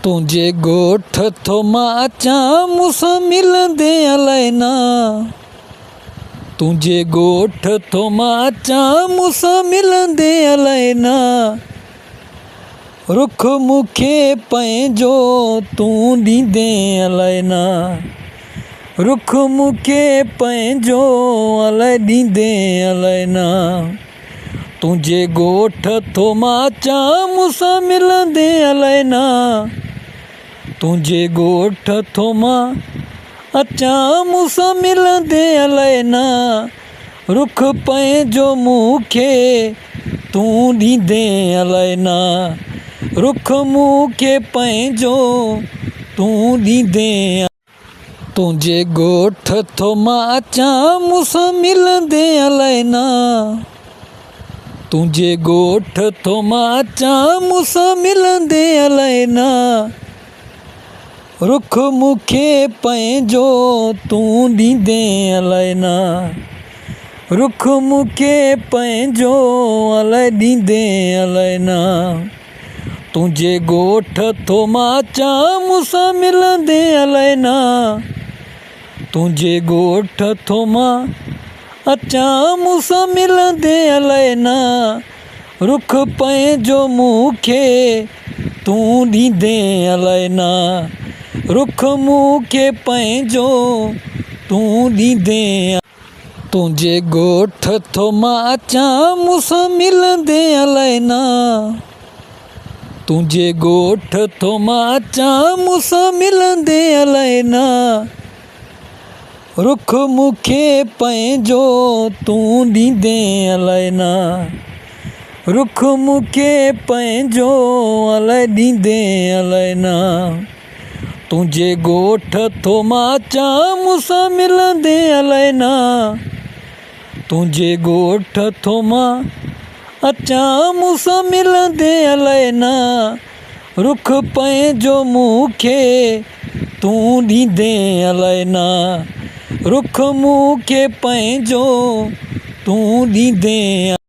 تنهنجي ڳوٺ ٿو مان اچان مون سان ملندين الائي نه. تنهنجي ڳوٺ ٿو مان اچان مون سان ملندين الائي نه. رخ مون کي پنهنجو تون ڏيندين الائي نه. رخ مون کي پنهنجو الائي ڏيندين الائي نه. تنهنجي ڳوٺ ٿو مان اچان مون سان ملندين الائي نه. تنهنجي ڳوٺ ٿو مان اچان مون سان ملندين الائي نه. رخ پنهنجو مون کي تون ڏيندين الائي نه. رخ مون کي پنهنجو تون ڏيندين. تنهنجي ڳوٺ ٿو مان اچان مون سان ملندين الائي نه. تنهنجي ڳوٺ ٿو مان اچان مون سان ملندين الائي نه. رخ مون کي پنهنجو تون ڏيندين الائي نه. رخ مون کي پنهنجو الائي ڏيندين الائي نه. تنهنجي ڳوٺ ٿو مان اچان مون سان ملندين الائي نه. تنهنجي ڳوٺ ٿو مان اچان مون سان ملندين الائي نه. رخ پنهنجو مون کي تون ڏيندين الائي نه. رخ مون کي پنهنجو تون ڏيندين. تنهنجي ڳوٺ ٿو مان اچان مون سان ملندين الائي نه. تنهنجي ڳوٺ ٿو مان اچان مون سان ملندين الائي نه. رخ مون کي پنهنجو تون ڏيندين الائي نه. رخ مون کي پنهنجو الائي ڏيندين الائي نه. تنهنجي ڳوٺ ٿو مان اچان مون سان ملندين الائي نه. تنهنجي ڳوٺ ٿو مان اچان مون سان ملندين الائي نه. رخ پنهنجو مون کي تون ڏيندين الائي نه. رخ مون کي پنهنجو تون ڏيندين.